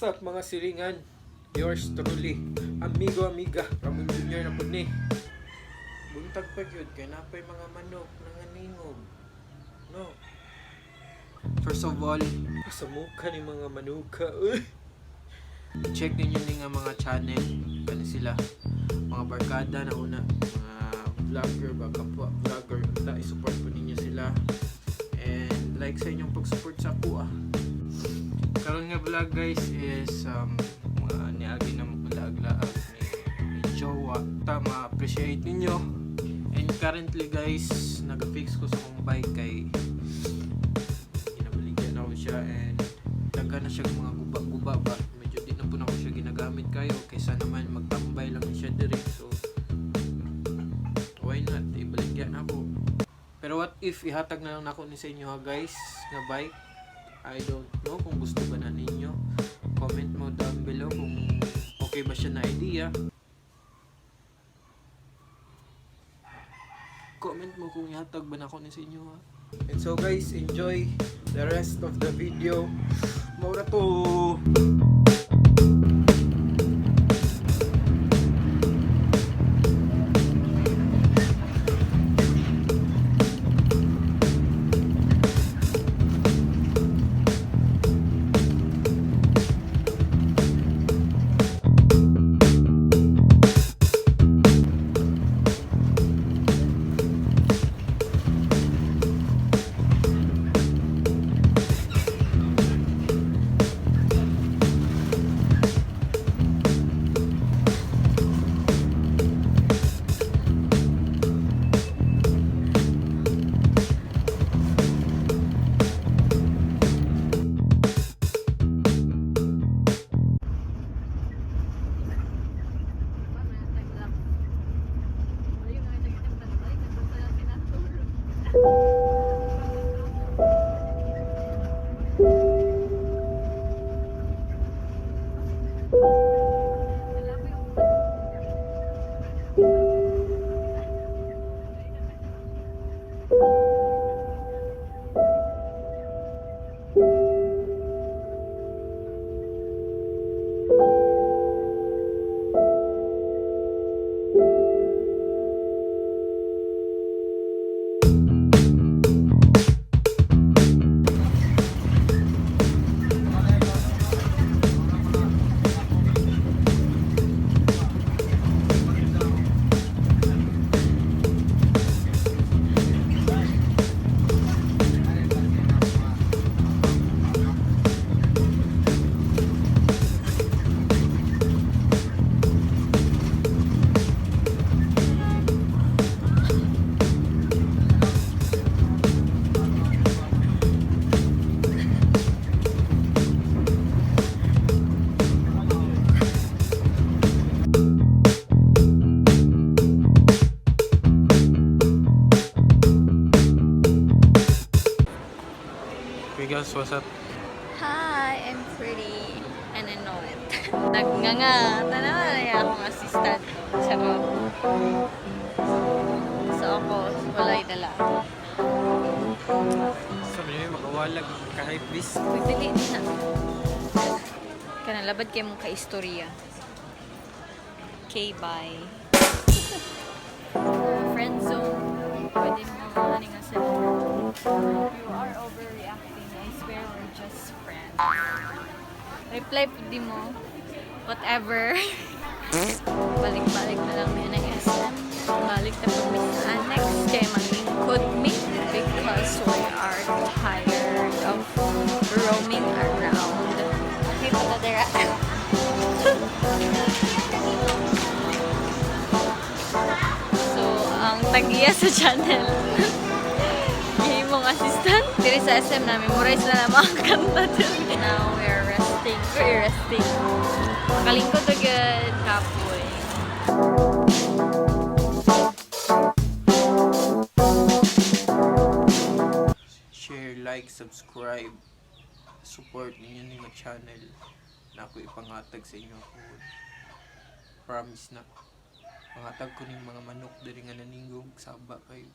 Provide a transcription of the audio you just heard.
up mga siringan? Yours truly, amigo amiga, Ramon Jr. na po ni. Buntag pa yun, kaya napay mga manok, nanganingog. No. First of all, sa mukha ni mga manuka. Check ninyo ni nga mga channel. Ano sila? Mga barkada na una. Mga vlogger, kapwa vlogger. I-support po ninyo sila. And like sa inyong pag-support sa ako Karon nga vlog guys is mga niagi na maglaag-laag ni Jowa. Ma-appreciate ninyo. And currently guys, nag-fix ko sa kong bike kay ginabaligyan ako siya and daga na siya mga guba-guba ba. Medyo di na po na ako siya ginagamit kayo kaysa naman magtambay lang siya direct. So why not? Ibaligyan ako. Pero what if ihatag na lang ako ni sa inyo ha guys nga bike? I don't know kung gusto ba na ninyo. Comment mo down below kung okay ba siya na idea. Comment mo kung ihatag ba na ako ni sa inyo ha. And so guys, enjoy the rest of the video. Maura to. Guys, what's up? Hi, I'm pretty and I know it. Nagnganga, tanawa na akong assistant. Charot. So ako, walay na lang. Sabi niyo makawalag kahit bis. Pagdali din na. Kanalabad kayo mong ka-istorya. Okay, bye. Friend zone. Pwede mo ano nga sila. You are overreacting. I swear we're just friends. Reply po di mo. Whatever. Balik-balik na lang yun ang SM. Balik na po sa annex. Kaya maglingkod me. Because we are tired of roaming around. Okay, patadera. So, ang tagiya sa channel. Mong assistant diri sa SM na memorize na naman ang kanta dun. Now we are resting. We're resting. Makalingkod agad kapoy. Share, like, subscribe. Support ninyo ni channel na ako ipangatag sa inyo. Promise na. Pangatag ko ning mga manok diri nga naningog saba kayo.